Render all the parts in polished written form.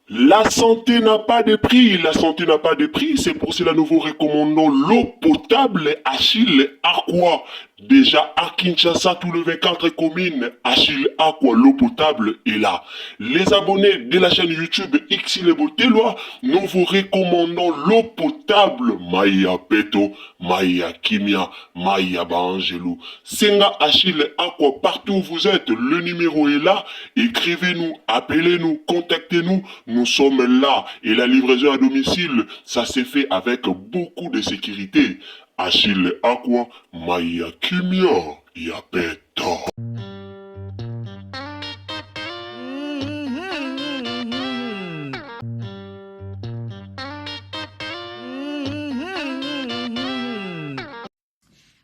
La santé n'a pas de prix, la santé n'a pas de prix, c'est pour cela nous vous recommandons l'eau potable Achille Aqua. Déjà à Kinshasa, tous les 24 communes, Achille Aqua, l'eau potable est là. Les abonnés de la chaîne YouTube Xile Botelwa, nous vous recommandons l'eau potable Maya Peto, Maya Kimia, Maya Baangelou. Senga Achille Aqua, partout où vous êtes, le numéro est là. Écrivez-nous, appelez-nous, contactez-nous. Nous sommes là. Et la livraison à domicile, ça s'est fait avec beaucoup de sécurité. Achille Aqua, Maya Kimia, Yapeta.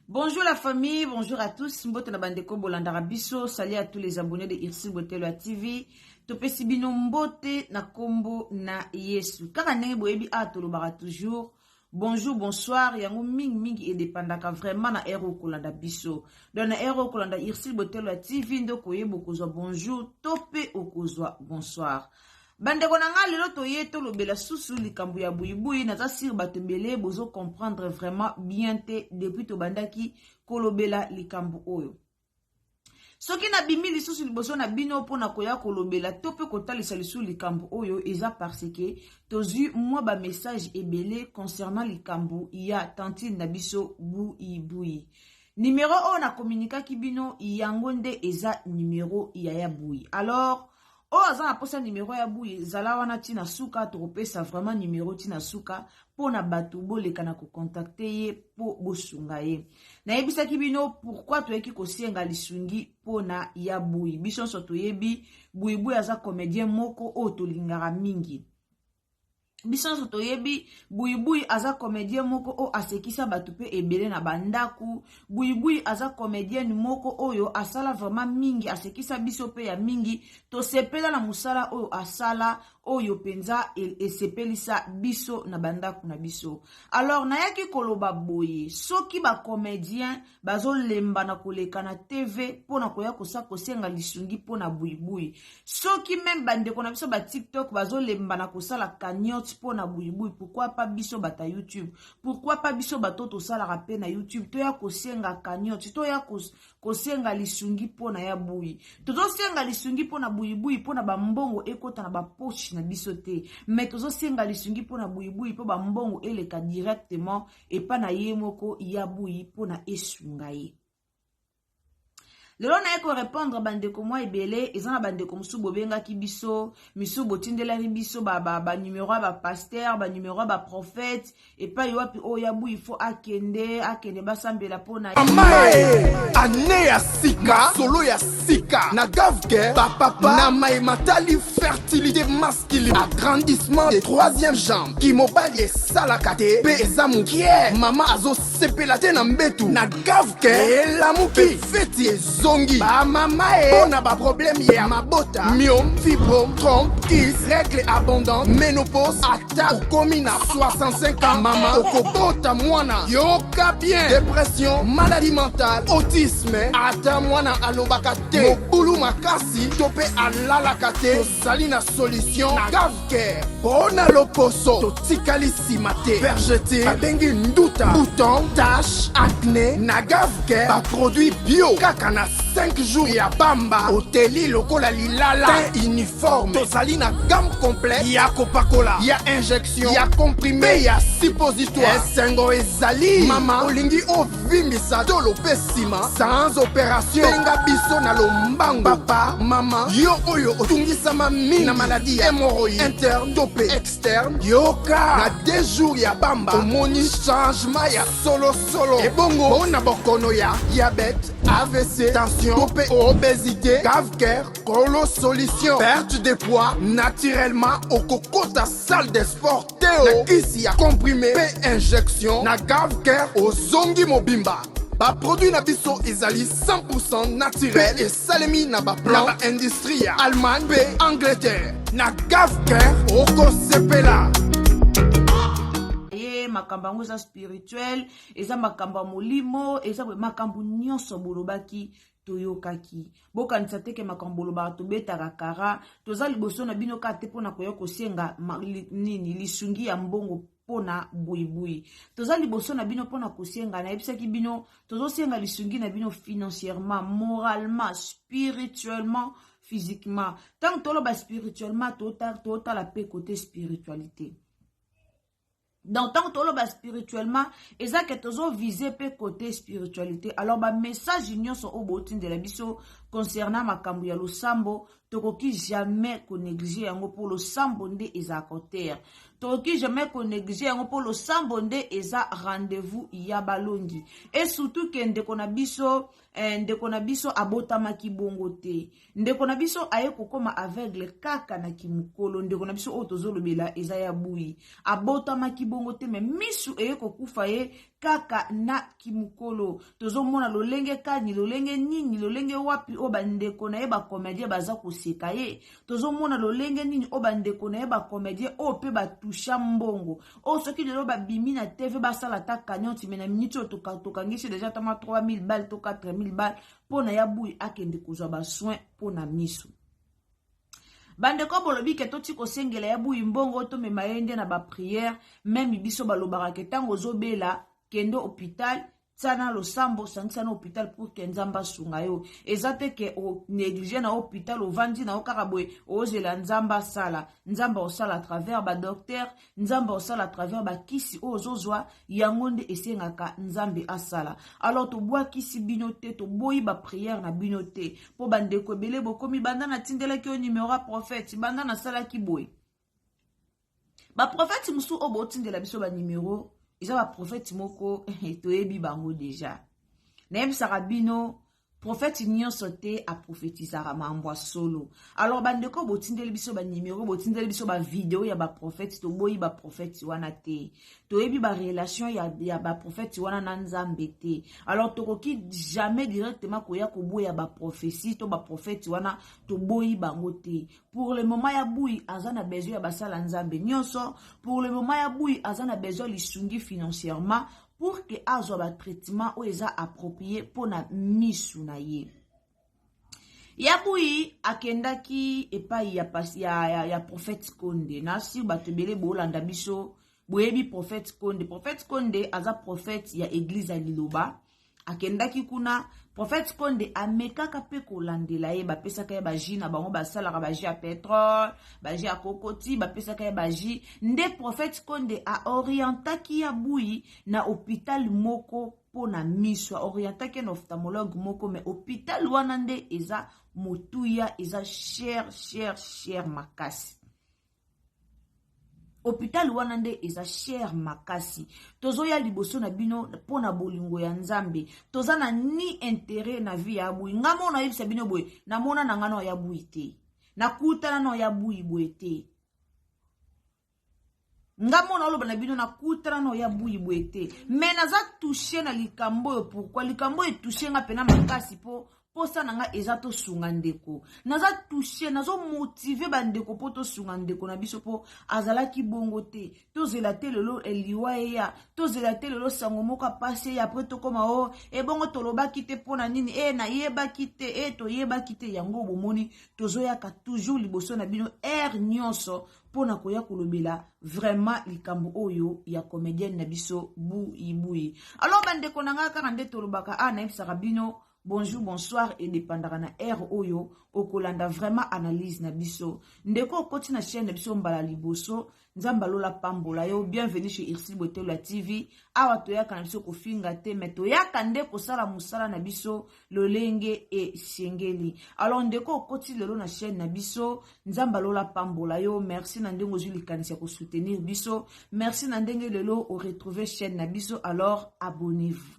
Bonjour la famille, bonjour à tous. Mbote na bandeko bolandaka biso. Salut à tous les abonnés de Irsi Botelo TV. Topesi bino mbote na kombo na Yesu. Kaka ndenge boyebi a tolobaka toujours bonjour bonsoir yango mingi mingi edepandaka vraiment na heure okolanda biso. Donc na heure okolanda Irsi Botelo TV nde okoyeba okozwa bonjour to pe okozwa bonsoir. Bandeko na nga lelo toye tolobela susu likambo ya buyibuyi naza sur bato ebele bozo comprendre vraiment bien te depuis tobandaki kolobela likambo oyo. Soki nabimi lisusu liboso na bino mpo na koya kolobela to mpe kotalisa lisusu likambo oyo eza parce que tozwi mwa ba message ebele concernant likambo ya tantine na biso buyibuyi. Numero oyo na communiquaki bino yango nde eza numero ya ya buyi. Alors oyo aza na posa numero ya buyi zala wana ti na suka, tokopesa vraiment numero ti na suka mpo na bato boleka na kocontacte ye mpo bosunga ye. Nayebisaki bino pourquoi toyaki kosenga lisungi mpo na ya buyi. Biso nyonso toyebi buyibuyi aza comédien moko oyo tolingaka mingi. Biso nyonso toyebi buyibuyi aza comédien moko oyo asekisa bato mpe ebele na bandaku. Buyibuyi aza comédienne moko oyo asala vraiment mingi, asekisa biso mpe ya mingi. Tosepela na mosala oyo asala, oyo mpenza esepelisa biso na bandaku na biso. Alors nayaki koloba boye, soki ba comédien bazolemba na koleka na TV mpo na koya kosenga lisungi mpo na buyibuyi, soki meme bandeko na biso ba TikTok bazolemba na kosala cagnotte mpo na buyibuyi, pourquoi pas biso bata YouTube, pourquoi pas biso bato tosalaka mpe na YouTube toya kosenga cagnotte, toya kosenga lisungi mpo na ya buyi. Tozosenga lisungi mpo na buyibuyi mpo na bambongo ekota na bapoche na biso te, mais tozosenga lisungi mpo na buyibuyi mpo bambongo eleka directement epa na ye moko ya buyi mpo na esunga ye. Lelo naye korepondre bandeko mwa ebele. Eza na bandeko mosusu bobengaki biso, misusu botindelaki biso banumero ya bapaster, banumero ya baprofete, epai wapi oyo ya buyi fo akende, akende basambela mpo na Amae, ane ya sika, solo ya sika na Gavke, bapapa na maye matali fertilité masculine, agrandissement de troisième jambe, kimobali esalaka te mpe eza mokie, mama azosepela te na mbetu na Gavke elamuki, feti ezongi bamama e mpo na baproblème ya mabota, myome, fibrome, trompe, kyste, règle abondante, ménopause, ata okomi na 65 ans mama okobota mwana, yoka bien, dépression, maladie mentale, autisme, ata mwana alobaka te, mobulu makasi to mpe alalaka te, tozali na solution na Gavcare. Mpo na loposo totikali nsima te, vergeture babengi nduta, bouton, tache, acné, na Gavcare baproduit bio kaka na 5. 5 jours ya pamba oteli lokola lilala. Teint uniforme. Tozali na gamme complète ya kopakola, ya injection, ya comprimé mpe ya suppositoire. Esengo ezali mama, olingi ovimbisa tolo mpe nsima sans opération, benga biso na lombango. Papa, mama, yo oyo otungisama mingi na maladie ya hémorroïde interne to mpe externe, yoka na 2 jours ya pamba omoni changement ya solosolo. Ebongo mpona bokono ya diabète, AVC, tension to mpe obésité, Gavcare kolo solution. Perte de poids naturellement, okokota salle de sport te o na kisi ya comprimé mpe injection. Na Gavcare ozongi mobimba. Baproduit na biso ezali 100 naturel mpe esalemi na baplan na baindustrie ya Allemagne mpe Angleterre. Na Gavcare okosepela. Ye makambo yango eza spirituel, eza makambo ya molimo, eza makambo nyonso bolobaki, toyokaki. Bokanisa te ke makambo bolobaka tobetaka kara. Toza liboso na bino kaka te mpona koya kosenga nini, lisungi ya mbongo mpona buibui. Toza liboso na bino mpona kosenga, nayebisaki bino, tozosenga lisungi na bino financièrement, moralement, spirituellement, physiquement. Ntango toloba spirituellement, totala mpe côté spiritualité. Donc ntango toloba spirituellement, eza ke tozovise mpe côté spiritualité. Alors bamessage nyonso oyo botindela biso concernant makambo ya losambo, tokoki jamais konéglige yango, mpo losambo nde ezalaka terre. Tokoki jamais konéglige yango, mpo losambo nde eza rendez-vous ya balongi. Et surtout ke ndeko na biso, ndeko na biso abotamaki bongo te. Ndeko na biso aye kokóma aveugle kaka na kimokolo. Ndeko na biso oyo tozolobela eza ya Buyi. Abotamaki bongo te, mais misu eye kokufa ye kaka na kimokolo. Tozomona lolenge kani, lolenge nini, lolenge wapi oyo bandeko na ye bacomédien baza koseka ye. Tozomona lolenge nini oyo bandeko na ye bacomédien oyo mpe batusha mbongo, oyo soki lelo babimi na TV, basala ata cagnotte, mais na miniti oyo tokangisi déjà tama 3000 bale to 4000 bale mpo na ya Buyi akende kozwa basoin mpo na miso. Bandeko, bolobi ke toti kosengela ya Buyi mbongo, tomema ye nde na baprière. Même biso balobaka ke ntango ozobela, kende hôpital, tia na losambo, sangisa na hôpital pour ke Nzambe asunga yo. Eza te ke onéglige na hôpital, ovandi na yo kaka boye, ozela Nzambe asala. Nzambe osala à travers badocteur, Nzambe osala à travers bakisi oyo ozozwa. Yango nde esengaka Nzambe asala. Alors tobwakisi bino te, toboyi baprière na bino te, mpo bandeko ebele bokomi: banda natindelaki yo numéro ya prophète, banda nasalaki boye. Baprophète mosusu oyo botindela biso banimero eza baprophète moko toyebi bango déjà. Nayebisaka bino, prophète nyonso te aprofetisaka mambo ya solo. Alors bandeko, botindeli biso banimero, botindeli biso bavideo ya baprophète, toboyi baprophète wana te. Toyebi barelation ya baprophète wana na Nzambe te. Alors tokoki jamais directement koya koboya baprophétie to baprophète wana. Toboyi bango te. Pour le moment, ya Buyi aza na besoin ya basala Nzambe nyonso. Pour le moment, ya Buyi aza na besoin lisungi financièrement pour ke azwa batraitement oyo eza approprié mpona misu na ye. Ya Buyi akendaki epai ya prophète Konde. Nasi bato ebele boolanda biso boyebi prophète Konde. Prophète Konde aza prophète ya église ya Liloba. Akendaki kuna, prophète Konde amekaka mpe kolandela ye. Bapesaka ye bajus na bango, basalaka bajus ya pétrole, bajus ya kokoti, bapesaka ye bajus. Nde prophète Konde aorientaki ya Buyi na hôpital moko mpo na miso, aorientaki ye na ophtalmologue moko. Mais hôpital wana nde eza motuya, eza cher, cher, cher makasi. Hôpital wana nde eza cher makasi. Tozoya liboso na bino mpo na bolingo ya Nzambe. Toza na ni intérêt na vie ya Buyi. Nga mo nayebisa bino boye, namona na nga na ya Buyi te, nakutana na ya Buyi boye te. Nga mona oloba na bino, nakutana na ya Buyi boye te, mais naza touché na likambo oyo. Pourquoi likambo oyo etouche nga mpena makasi? Mpo posa na nga eza tosunga ndeko. Naza touché, nazomotive bandeko mpo tosunga ndeko na biso, mpo azalaki bongo te. Tozela te lelo eliwa eya, tozela te lelo sango moko apasi eya, après tokóma o ebongo tolobaki te mpo na nini, e nayebaki te, e toyebaki te. Yango bomoni tozoyaka toujours liboso na bino heure nyonso mpona koya kolobela vraiment likambo oyo ya comédienne na biso Buyibuyi. Alors bandeko na ngai, kaka nde tolobaka a nayebisaka bino. Bonjour, bonsoir, edépendaka na heure oyo okolanda vraiment analyse na biso. Ndeko okoti na chaîne na biso mbala liboso, Nzambe alola pambola yo. Bienvenue chez Ursule Botelo TV. Awa toyaka na biso kofinga te, mais toyaka nde kosala mosala na biso lolenge esengeli. Alors ndeko okoti lelo na chaîne na biso, Nzambe alola pambola yo. Merci na ndenge ozwi likanisi ya kosoutenir biso. Merci na ndenge lelo oretrouver chaîne na biso. Alors abonnez-vous.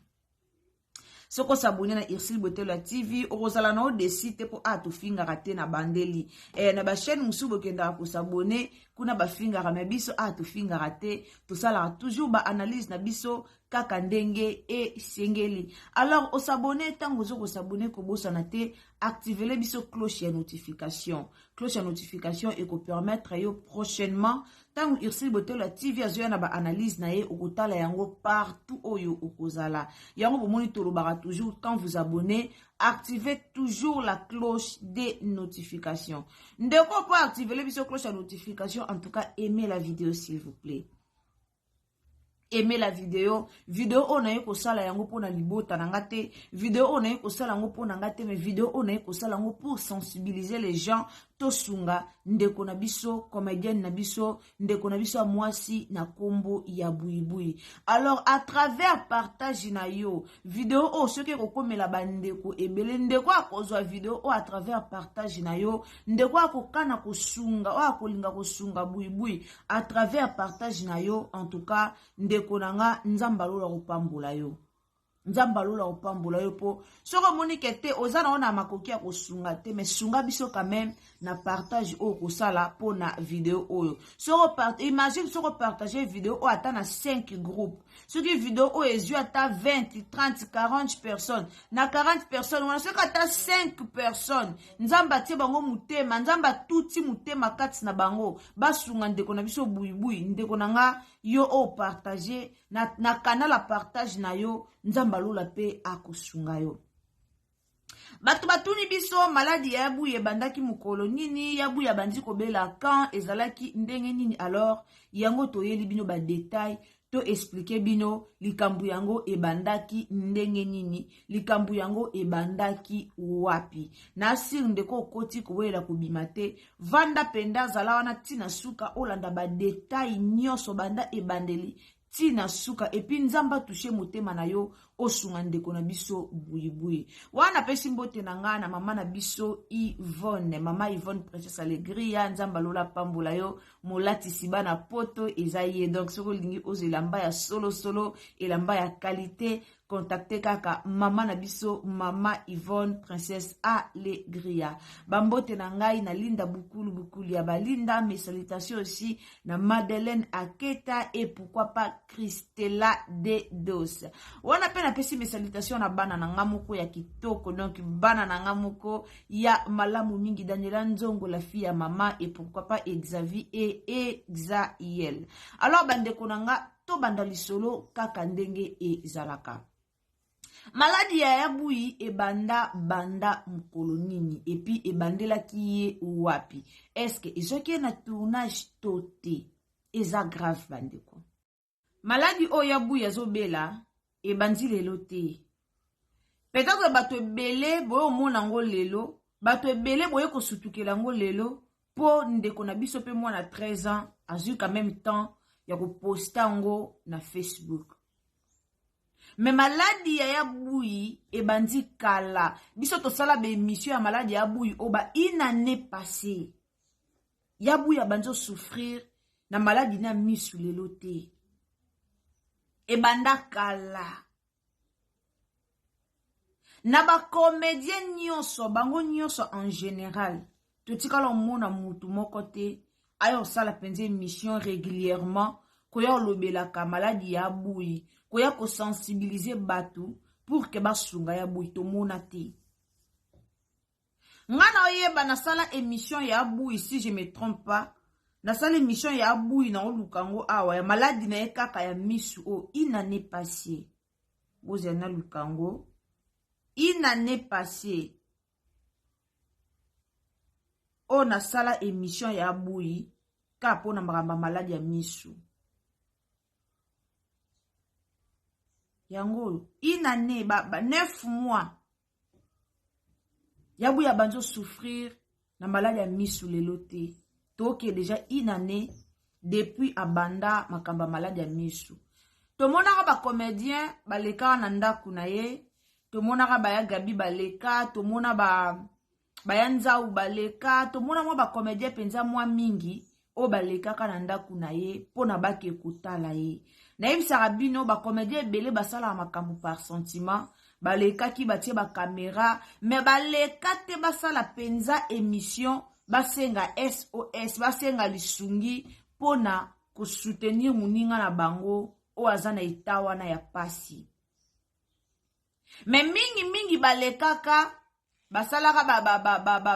Soki osabone na Ursule Botelo ya TV, okozala na odesi te, mpo a tofingaka te na bandeli. Na bachaîne mosusu bokendaka kosabone kuna bafingaka, me biso a tofingaka te, tosalaka toujours baanalyse na biso kaka ndenge esengeli. Alors osabone, ntango oza kosabone, kobosana te activele biso cloche ya notification. Cloche ya notification ekopermettre yo prochainement, ntango Ursule Botelo ya TV azoya na baanalyse na ye, okotala yango partout oyo okozala. Yango bomoni, tolobaka toujours: quand vous abonnez, activez toujours la cloche de notification. Ndeko, mpo activele biso cloche ya notification, en tout cas aimez la vidéo, s'il vous plaît, aimez la vidéo. Vidéo oyo naye kosala yango mpona libota na nga te, vidéo oyo naye kosala yango mpona nga te, mais vidéo oyo naye kosala yango pour sensibiliser les gens, tosunga ndeko na biso, comédienne na biso, ndeko na biso ya mwasi na nkombo ya Buibui. Alors à travers partage na yo, vidéo oyo soki ekokomela bandeko ebele, ndeko akozwa vidéo oyo à travers partage na yo, ndeko akokana kosunga, oyo akolinga kosunga Buibui à travers partage na yo, en tout cas ndeko na nga, Nzambe alola kopambola yo, Nzambe alola kopambola yo. Mpo soki omoni ke te oza na yo na makoki ya kosunga te, mais sunga biso quand même na partage oyo kosala mpona vidéo oyo. Soki imagine soki opartage vidéo oyo ata na 5 groupe, soki vidéo oyo ezwi ata 20, 30, 40 personnes, na 40 personnes wana soki ata 5 personnes Nzambe atie bango motema, Nzambe atuti motema kati na bango, basunga ndeko na biso Buibui, ndeko na nga, yo oyo partage na canal ya partage na yo, Nzambe alola mpe akosunga yo. Bato batuni biso: maladi ya Yabuyi ebandaki mokolo nini? Yabuyi abandi kobela quand? Ezalaki ndenge nini? Alors yango toyeli bino badétail, to expliquer bino likambo yango ebandaki ndenge nini, likambo yango ebandaki wapi. Na sir ndeko okoti, kowelela kobima te, vanda mpenza, azala wana ntina suka, olanda badétail nyonso banda ebandeli ntina suka, et puis Nzambe atouche motema na yo, osunga ndeko na biso Buibui wana. Apesi mbote na ngai na mama na biso Yvonne, mama Yvonne Princesse Alegria. Nzambe alola pambola yo, molatisi bana poto eza ye. Donc soki olingi ozwa elamba ya solosolo, elamba ya qualité, contacte kaka mama na biso, mama Yvonne Princesse Alegria. Bambote na ngai na Linda Bukulu, Bukulu ya Balinda. Mes salutations aussi na Madeleine Aketa et pourquoi pas Christela de Dos. Wana mpe napesi mes salutations na bana na nga moko ya kitoko, donc bana na nga moko ya malamu mingi, Daniela Nzongo, la fille ya mama, et pourquoi pas Exavi et Exael. Alors bandeko na nga, tobanda lisolo kaka ndenge ezalaka. Maladi ya Yabuyi ebanda banda mokolo nini? Et puis ebandelaki ye wapi? Est-ce ezwaki ye na tournage to te? Eza grave, bandeko. Maladi oyo Yabuyi azobela ebandi lelo te. Peut-être bato ebele boye omona yango lelo, bato ebele boye kosutukela yango lelo, mpo ndeko na biso mpe mwana 13 ans azwi quand même temps ya koposter yango na Facebook. Mais maladi ya Yabuyi ebandi kala. Biso tosala baémission ya maladi ya Yabuyi oyo ba une année passée. Yabuyi abandi osouffrir na maladi na misu lelo te, ebanda kala. Na bacomédien nyonso, bango nyonso en général, totikala omona mutu moko te aya kosala mpenza émission régulièrement, koya kolobelaka maladi ya Buyi, koya kosensibiliser bato pour que basunga ya Buyi. Tomona te. Nga na oyeba nasala émission ya Buyi, si je me trompe pas, nasala émission ya Buyi na oluka yango awa, ya maladi na ye kaka ya misu oyo, une année passée. Bozala naluka yango, une année passée oyo nasala émission ya Buyi kaka mpona makambo ya maladi ya misu yango oyo, une année ba 9 mois. Ya Buyi abandi osouffrir na maladi ya misu lelo te. Toke deja une année depuis abanda makambo ya maladi ya misu. Tomonaka ba comédien balekaka na ndako na ye, tomonaka baya Gabi baleka, tomona ba baya Nzau baleka, tomona mwa ba comédien mpenza mwa mingi oyo balekaka na ndako na ye mpo na bake kotala ye. Nayebisaka bino ba comédien ebele basalaka makambo par sentiment, balekaki batie ba caméra, mais baleka te basala mpenza émission, basenga SOS, basenga lisungi mpo na kosoutenir moninga na bango oyo aza na eta wana ya pasi. Me mingi mingi balekaka, basalaka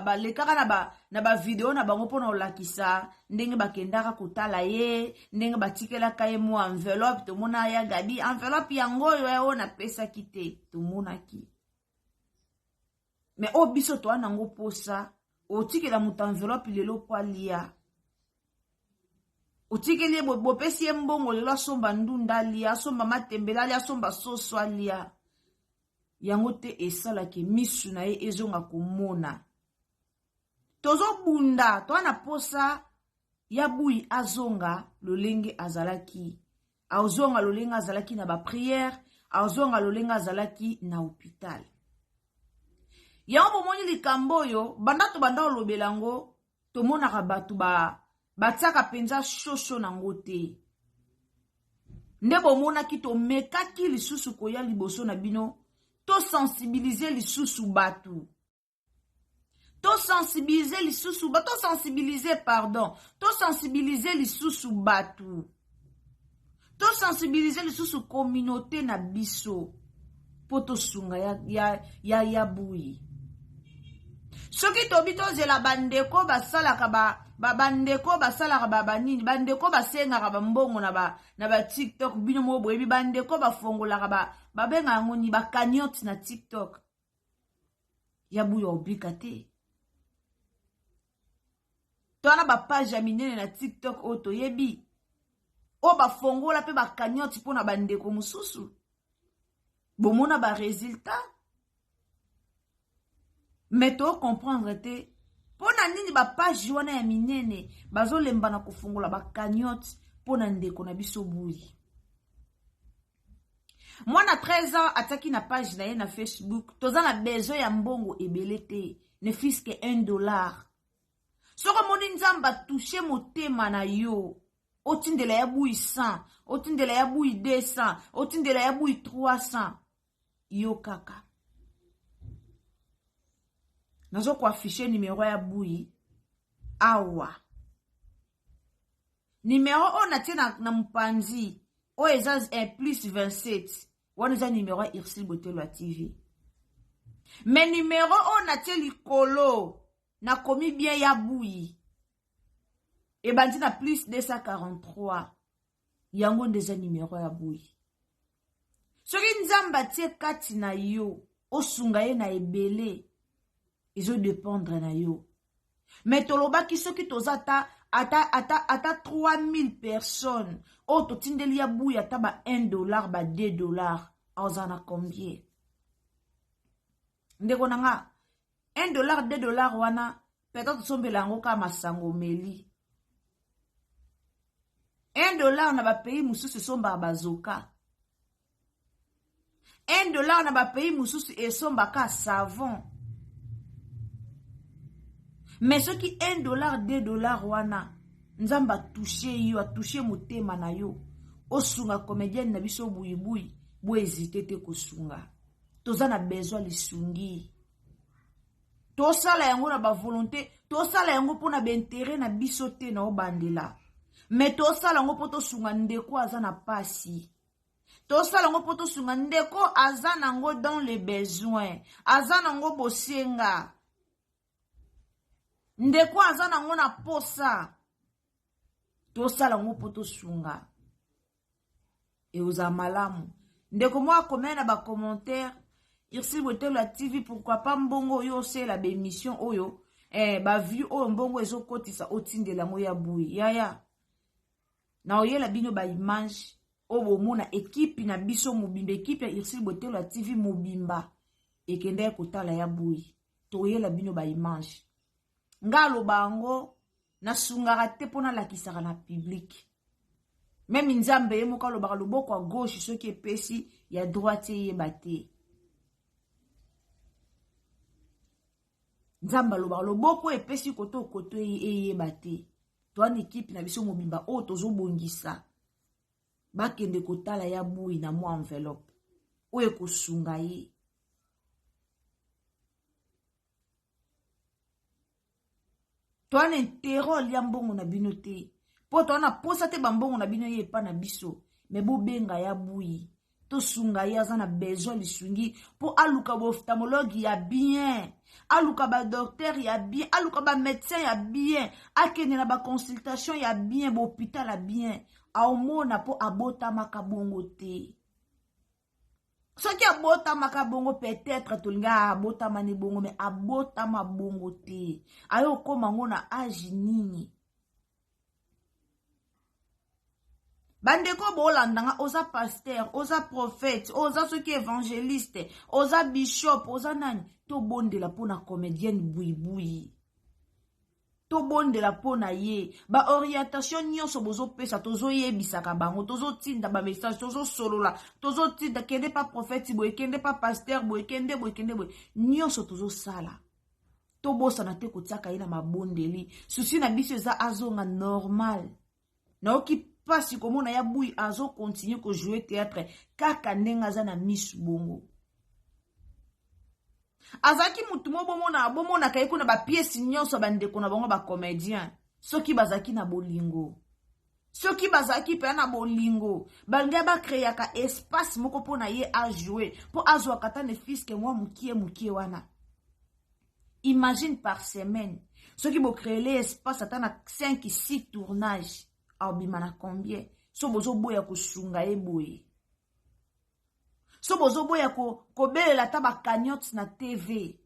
balekaka na ba video na bango mpona kolakisa ndenge bakendaka kotala ye, ndenge batikelaka ye mwa enveloppe. Tomona ya Gabi enveloppe yango oyo oyo napesaki te, tomonaki. Me oyo biso toa nango posa, otikela moto enveloppe lelo po alia, otikeli ye, bopesi ye mbongo lelo asomba ndunda alia, asomba matembele alia, asomba soso alia, yango te esalaki misu na ye ezonga komona. Tozobunda, toa na posa ya Buyi azonga lolenge azalaki, azonga lolenge azalaki na ba prière, azonga lolenge azalaki na hôpital. Yango bomoni likambo oyo banda tobanda kolobela yango, tomonaka bato batiaka mpenza shosho nango te. Nde bomonaki tomekaki lisusu koya liboso na bino, tosensibilize lisusu bato, tosensibilize lisusu ba tosensibilize pardon tosensibilize lisusu bato, tosensibilize lisusu communauté na biso mpo tosunga ya Buyi. Soki tobi tozela bandeko basalaka bandeko basalaka banini, bandeko basengaka bambongo na ba TikTok, bino moko boyebi bandeko bafongolaka, babenga yango ni bacagnotte na TikTok, ya Buyi obika te. To wana bapage ya minene na TikTok oyo toyebi, oyo bafongola mpe bacagnotte mpona bandeko mosusu, bomona baresultat. Me tocomprendre te mpo na nini bapage wana ya minene bazolemba na kofongola bacagnotte mpo na ndeko na biso Buyi. Mwana 13 ans atiaki na page na ye na Facebook: toza na besoin ya mbongo ebele te, ne fût-ce que 1 dollar. Soki omoni Nzambe atouche motema na yo, otindela ya Buyi 100, otindela ya Buyi 200, otindela ya Buyi 300, yo kaka. Nazokoaffiche numero ya Buyi awa, numero oyo natie na mopanzi oyo eza plus 27 wana, eza numero ya Ursule Botelo ya TV. Me numero oyo natie likolo, nakomi bien ya Buyi, ebandi na plus 243, yango nde eza numero ya Buyi. Soki Nzambe atie kati na yo osunga ye na ebele, ezodépendre na yo. Me tolobaki soki toza ata 3000 personnes oyo totindeli ya Buyi ata ba 1 dollar, ba 2 dollar, aza na combien, ndeko na nga? 1 dollar, 2 dollar wana, peut-être tosombela yango kaka masango omeli. 1 dollar na bapays mosusu esombaka bazoka. 1 dollar na bapays mosusu esombaka savon. Mais soki 1 dollar, 2 dollar wana, Nzambe atouche yo, atouche motema na yo, osunga comédienne na biso Buyibuyi, bohésite te kosunga. Toza na besoin lisungi. Tosala yango na bavolonté, tosala yango mpona baintérêt na biso te na obandela, me tosala yango mpo tosunga ndeko aza na pasi, tosala yango mpo tosunga ndeko aza nango dans le besoin, aza nango bosenga, ndeko aza nango na posa. Tosala yango mpo tosunga, ekozala malamu. Ndeko moko akomela na bacommentaire: "Ursule Botelo ya TV, pourquoi pas mbongo oyo osala baémission oyo, bavue oyo mbongo ezokotisa, otindela yango ya Buyi?" Yaya, na oyela bino baimage oyo bomona ekipe na biso mobimba, ekipe ya Ursule Botelo ya TV mobimba ekendaki kotala ya Buyi. Toyela bino ba image. Nga aloba yango nasungaka te mpo nalakisaka na public. Meme Nzambe ye moko alobaka loboko ya gauche soki epesi ya droite eyeba te. Nzambe alobaka loboko epesi koto koto eyeba te. Toa na ekipe na biso mobimba oyo tozobongisa bakende kotala ya buyi na mwa enveloppe oyo ekosunga ye. Toa na intérêt olia mbongo na bino te mpo toa na posa te bambongo na bino ye epa na biso me bobenga ya buyi tosunga ye aza na besoin lisungi mpo aluka booftamologue ya bien aluka badocteur ya bien aluka bamédecin ya bien akende na baconsultation ya bien bahôpital ya bien aomona mpo abotamaka bongo te. Soki abotamaka bongo peut-être tolinga abotama ne bongo me abotama bongo te aye okóma ngo na age nini? Bandeko bolanda nga, oza pasteur, oza prophète, oza soki évangéliste, oza bishop, oza nani, tobondela mpona comédienne buibui, tobondela mpo na ye. Baorientation nyonso bozopesa, tozoyebisaka bango, tozotinda bamessage, tozosolola, tozotinda kende pa prophète boye, kende pa pasteur boye, kende boye, kende boye, nyonso tozosala. Tobosana te kotiaka ye na mabondeli. Susi na biso eza azonga normal. Nayoki mpasi komona ya bui azokontinue kojoue théâtre kaka ndenge aza na misu bongo. Azalaki mutu mo bomona bomonaka ye kuna bapiese nyonso bandeko na bango bacomédien soki bazalaki na bolingo, soki bazalaki mpenza na bolingo balingai bakreaka espace moko mpo na ye ajoue mpo azwaka ata ne fiske mwa mokie mokie wana. Imagine par semaine soki bocreele espace ata na 5 6 tournage aobima na combien? So bozoboya kosunga ye boye, so bozoboya kobelela ata bacagnotte na TV,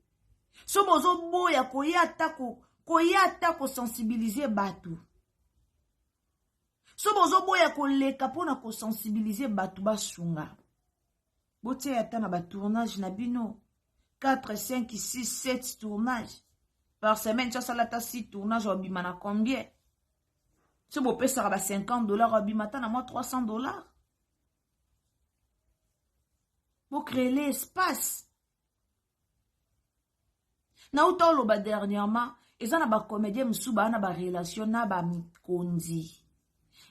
so bozoboya koya ata kosensibilize bato, so bozoboya koleka mpona kosensibilize bato basunga, botia ata na batournage na bino 4 5 6 7 tournage par semaine. So asala ata 6 tournage obima na combien? So bopesaka ba $50 obima ata na mwa $300. Bocréer l'espace. Nauta oloba dernièrement eza na bacomédien mosusu baa na barelation na bamikonzi,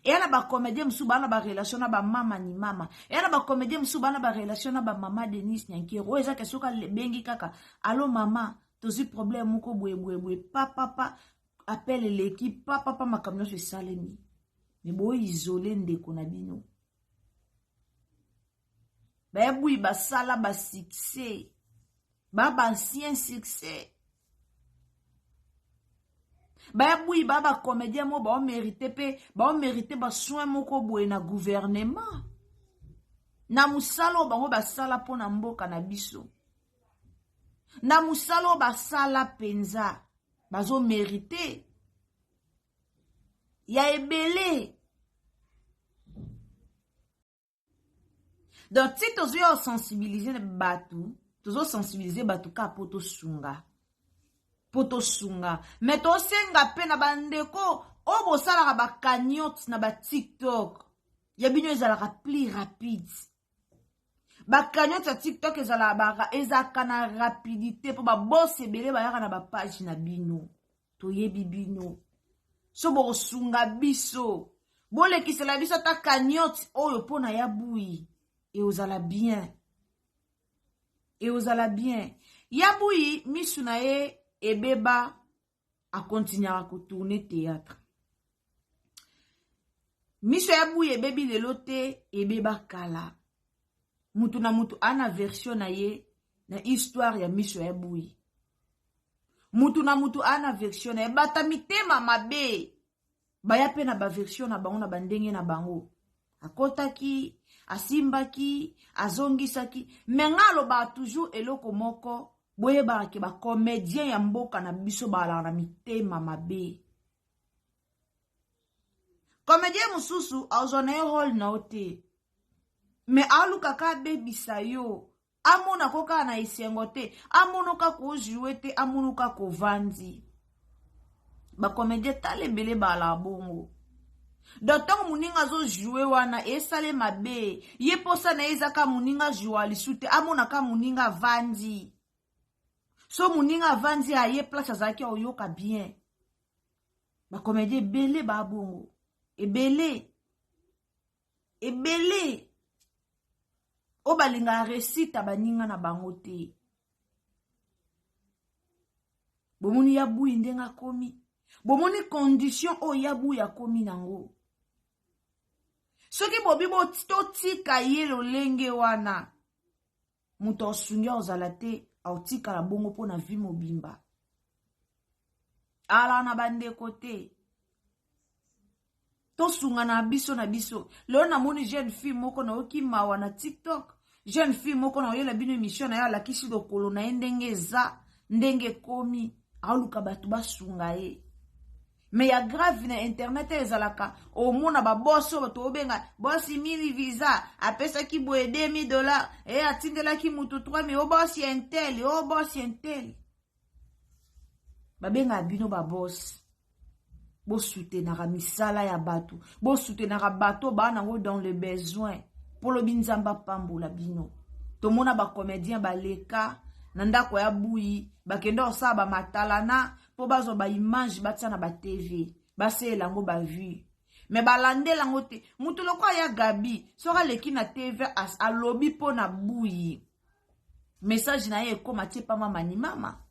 eya na bacomédien mosusu baa na barelation na bamama ni mama, eya na bacomédien mosusu baa na barelation na bamama Denise Nyankero oyo ezaka soki abengi kaka alo mama tozwi problème moko boye boye boye papapa appel eleki papapa makambo nyonso esalemi. Me boisole ndeko na bino bayebui basala basuccès ba bancien succès bayebui ba bacomédien moko baomérite mpe baomérite basoin moko boye na gouvernement na mosala oyo bango basala mpona mboka na biso, na mosala oyo basala mpenza bazomérite ya ebele. Donc ti tozoya kosensibilize bato, tozosensibilize bato kaka mpo tosunga, mpo tosunga. Me tosenga mpe na bandeko oyo bosalaka bacagnotte na batiktok ya bino ezalaka plus rapide. Bacagnotte ya tiktok ezalaka na rapidité mpo babos ebele bayaka na bapage na bino. Toyebi bino so bokosunga biso, bolekisela biso ata cagnotte oyo mpona ya bui eozala bien, eozala bien. Ya bui misu na ye ebeba, akontinuaka kotourne théâtre. Miso ya bui ebebi lelo te, ebeba kala. Mutu na mutu ana version na ye na histoire ya miso ya bui. Mutu na mutu ana version na ye. Bata mitema mabe baya mpe na baversion na bango na bandenge na bango. Akotaki, asimbaki, azongisaki. Me nga alobaka toujours eloko moko, boyebaka ke bacomédien ya mboka na biso balaka na mitema mabe. Comédien mosusu azwa na ye role na yo te, me alukaka abebisa yo. Amona ko kaka na esengo te, amono kaka ojoue te, amono kaka ovandi. Bacomédien tala ebele bala bongo. Donc ntango moninga azojoue wana esale mabe, ye mposa na ye eza kaka moninga ajoua lisu te, amona kaka moninga avandi. So moninga avandi aye place azalaki aoyoka bien. Bacomédien ebele babongo, ebele ebele oyo balingaka réussite baninga na bango te. Bomoni ya Buyi ndenge akomi, bomoni condition oyo ya Buyi akomi nango. Soki bobi totika ye lolenge wana, moto asungi ozala te, aotikala bongo mpona vie mobimba. Ala na bandeko te, tosunga na biso na biso. Lelo namoni jeune fille moko nayoki mawa na TikTok. Jeune fille moko naoyela bino émission na ye, alakisi lokolo na ye ndenge eza, ndenge ekomi, aoluka bato basunga ye. Mais ya grave, na internet ezalaka omona babosi oyo bato obenga bosi mili visa, apesaki boye 2000 $, e atindelaki mutu 3000, o bosi un tel, o bosi un tel. Babengaka bino babosi, bosoutenaka misala ya bato, bosoutenaka bato baa nango dans le besoin, mpo lobi Nzambe apambola bino. Tomona bacomédien baleka na ndako ya Buyi, bakende kosala bamatalana mpo bazwa baimage, batia na baTV, basalela yango bavue, mais balandela yango te. Moto lokola ya Gabi, soki aleki na TV, alobi mpo na Buyi, message na ye ekóma tie pa mama ni mama.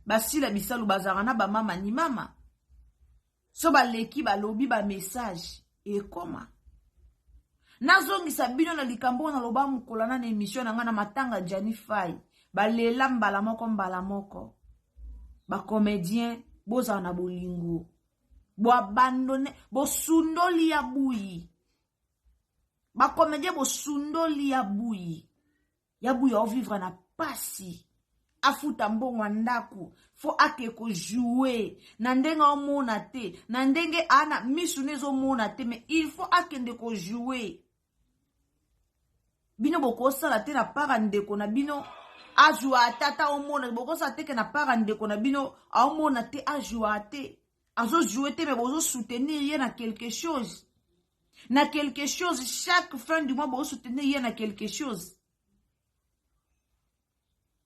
Basila bisalu bazalaka na bamama ni mama, so baleki, balobi bamessage ekóma. Nazongisa bino na likambo oyo naloba mokolo na émission na ngai na matanga Jani Fai. Balela mbala moko mbala moko. Bacomédien, bozala na bolingo, boabandonner, bosundoli ya Buyi. Bacomédien, bosundoli ya Buyi. Ya Buyi aovivre na pasi, afuta mbongo ya ndako, fo ake kojouer na ndenge aomona te, na ndenge ana misu ne ezomona te, mais il faut akende kojouer. Bino bokosala te na para ndeko na bino azwa ata ata omona, bokosala te ke na para ndeko na bino aomona te, azwa te, azojouer te, mais bozosoutenir ye na quelque chose, na quelque chose. Chaque fin du mois bozosoutenir ye na quelque chose.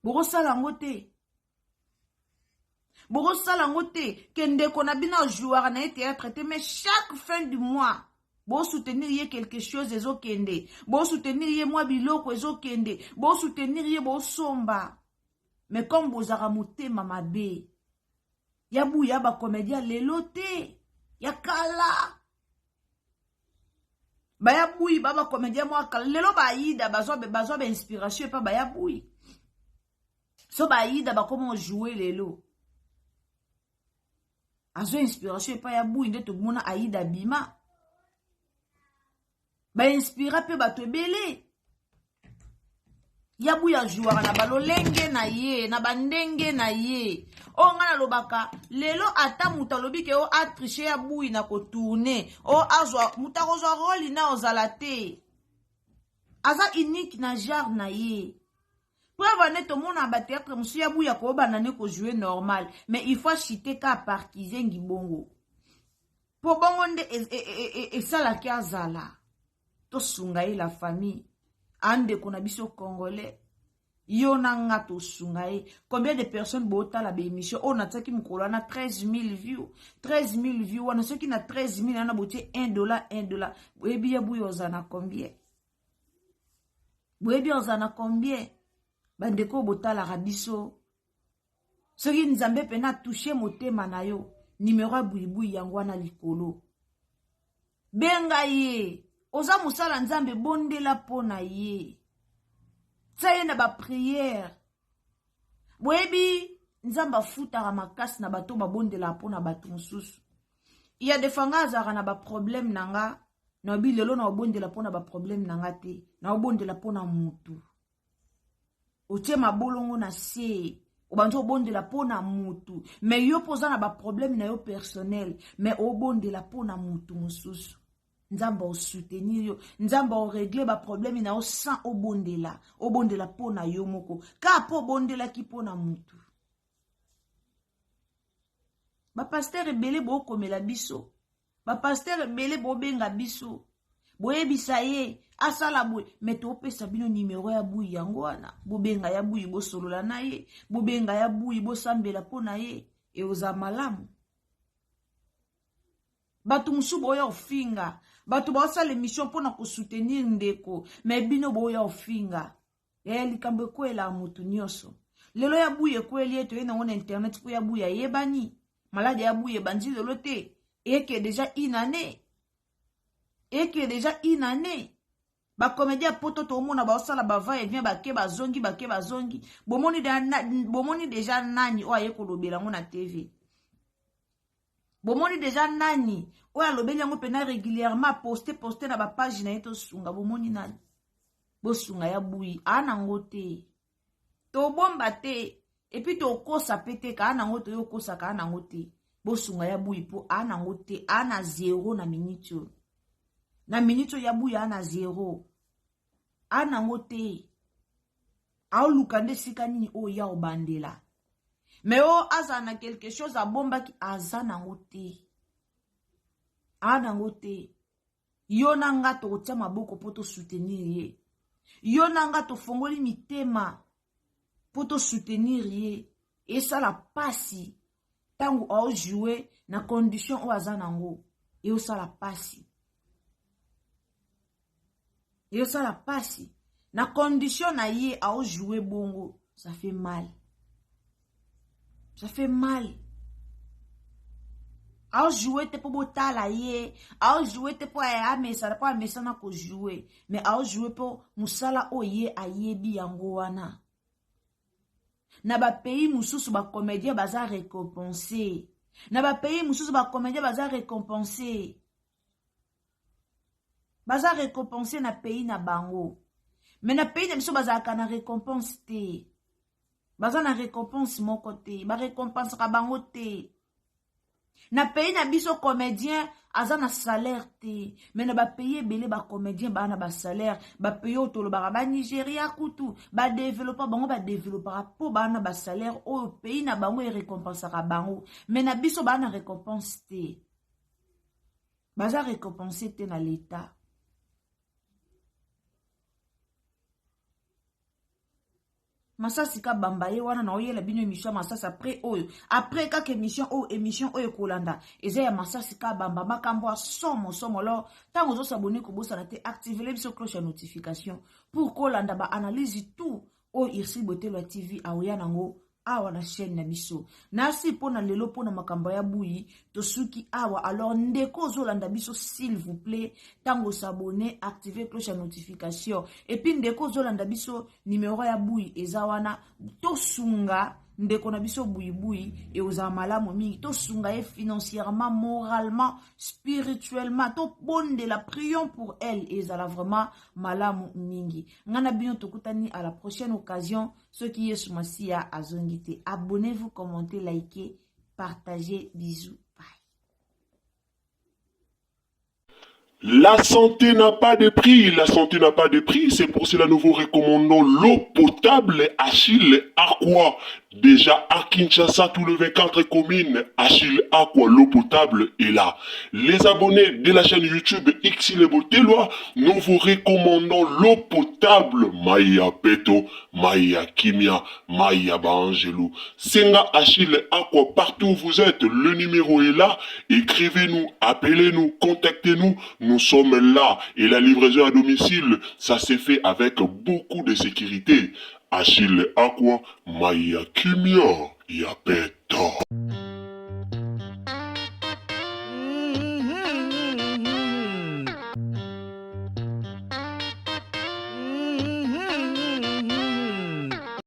Bokosala yango te, bokosala yango te ke ndeko na bino ajouaka na ye théâtre te, mais chaque fin du mois bosoutenir ye quelque chose ezokende, bosoutenir ye mwa biloko ezokende, bosoutenir ye, bosomba. Mais comme bozalaka motema mabe, ya Buya, bacomédien lelo te, ya kala baya Buyi, ba bacomédien mwa kala, lelo bayida bazwa bainspiration epa baya Buyi. So bayida bakoma ojouer lelo, azwa inspiration epai ya Buyi. Nde tomona Aida bima, bainspira mpe bato ebele. Ya Buyi ajouaka na balolenge na ye, na bandenge na ye. Oyo ngai nalobaka lelo, ata moto alobi ke o atriche ya Buyi na kotourner, o azwa moto akozwa rôle na ozala te, aza unique na genre na ye. Preuve ane, tomona batéâtre mosusu ya Buya koyobana ne kojouer normal, mais il faut achite ka parkizengi bongo, mpo bongo nde esalaki azala. Tosunga ye, la famille, andeko na biso congolais, yo na nga tosunga ye. Combien de personnes botala baémission oyo natiaki mokolo wana? 13 000 view, 13 000 view wana. Soki na 13 000 wana botie 1 dollar, 1 dollar, boyebi ya Buya oza na combien? Boyebi oza na combien? Bandeko oyo botalaka biso, soki Nzambe mpena atouche motema na yo, nimero ya Buyibuyi yango wana likolo, benga ye. Oza mosala Nzambe, bondela mpo na ye, tia ye na baprière. Boyebi Nzambe afutaka makasi na bato babondelaka mpo na bato mosusu. Ya defa nga azalaka na baproblème na nga, nayebi lelo na obondela mpo na baproblème na nga te, naobondela mpo na mutu. Otie mabolongo na se, obandi obondela mpo na mutu, mais yo mpo oza na baproblème na yo personnel, mais obondela mpo na mutu mosusu. Nzambe osoutenir yo, Nzambe oregle baproblème na yo sans obondela, obondela mpo na yo moko, kaka mpo obondelaki mpo na mutu. Bapastere ebele bokomela biso, bapastere ebele bobenga biso, boyebisa ye asala boye, me topesa bino nimero ya Buyi yango wana, bobenga ya Buyi, bosolola na ye, bobenga ya Buyi, bosambela mpo na ye, ekozala malamu. Bato mosusu boya ofinga, bato baosala émission mpona kosoutenir ndeko, me bino boya ofinga. Likambo ekwelaka motu nyonso. Lelo ya Buyi ekweli ye, toye nango na internet mpo ya Buyi ayebani. Maladi ya Buyi ebandi lelo te, eke déjà une année, eke déjà une année. Bacomédien ya poto toomona baosala bava et vient, bake bazongi, bake bazongi. Bomoni, bomoni déjà nani oyo aye kolobela yango na TV? Bomoni déjà nani oyo alobeli yango mpena régulièrement, poste poste na bapage na ye? Tosunga. Bomoni nani? Bosunga ya Buyi, aa nango te, tobomba te, et puis tokosa mpe te, kaa nango toyokosa, kaa nango te. Bosunga ya Buyi mpo aa nango te, aa na zéro na minute oyo, na minute oyo ya Buyi aa na zéro, aa nango te. Aoluka nde esika nini oyo ya obandela, me oyo azala na quelque chose abombaki, aza nango te, aa nango te. Yo na nga tokotia maboko mpo tosoutenir ye. Yo na nga tofongoli mitema mpo tosoutenir ye. Esala pasi ntango aojoue na condition oyo aza nango, eosala pasi, eosala pasi na condition na ye aojoue bongo. Ça fait mal, ça fait mal. Aojoue te mpo botala ye, aojoue te mpo amesana, mpo amesana kojoue, mais aojoue mpo mosala oyo ye ayebi yango wana. Na bapays mosusu bacomédien baza récompense, na bapays mosusu bacomédien baza récompense, baza récompense na pays na bango. Mais na pays na biso bazalaka na récompense te, baza na récompense moko te, barécompensaka bango te. Na pays na biso comédien aza na salaire te, mais na bapays ebele bacomédien baa na basalaire. Bapays oyo tolobaka, Banigéria kutu badevelopa bango, badevelopaka mpo baa na basalaire oyo pays na bango erécompensaka bango. Mais na biso baa na récompense te, baza récompense te na l'État. Masasi Kabamba ye wana, naoyela bino émission ya Masasi après oyo, après kaka émission oyo. Émission oyo ekolanda eza ya Masasi Kabamba, makambo ya somo somo. Alors ntango ozosabone, kobosana te, activele biso cloche ya notification pour kolanda baanalyse tout oyo Irsi Botelo ya TV aoya nango awa na chaîne na biso. Nasi mpona lelo, mpona makambo ya Buyi, tosuki awa. Alors ndeko ozolanda biso, s'il vous plaît, ntango osabone, active cloche ya notification. Et puis ndeko ozolanda biso, numéro ya Buyi eza wana. Tosunga ndeko na biso Buyibuyi, ekozala malamu mingi. Tosunga ye financièrement, moralement, spirituellement, tobondela, prions pour elle, ezala vraiment malamu mingi. Ngai na bino tokutani à la prochaine occasion, soki Yesu Masiya azongi te. Abonnez-vous, commentez, likez, partagez. Bisous, bye. La santé n'a pas de prix, la santé n'a pas de prix, c'est pour cela nous vous recommandons l'eau potable Achille Aqua. Déjà à Kinshasa, tous les 24 communes, Achille Aqua, l'eau potable est là. Les abonnés de la chaîne YouTube Xile Botelwa, nous vous recommandons l'eau potable Maya Peto, Maya Kimia, Maya Baangelou. Senga Achille Aqua partout où vous êtes, le numéro est là. Écrivez-nous, appelez-nous, contactez-nous. Nous sommes là. Et la livraison à domicile, ça s'est fait avec beaucoup de sécurité. Achille Aqua, Maya Kimia, Yapet.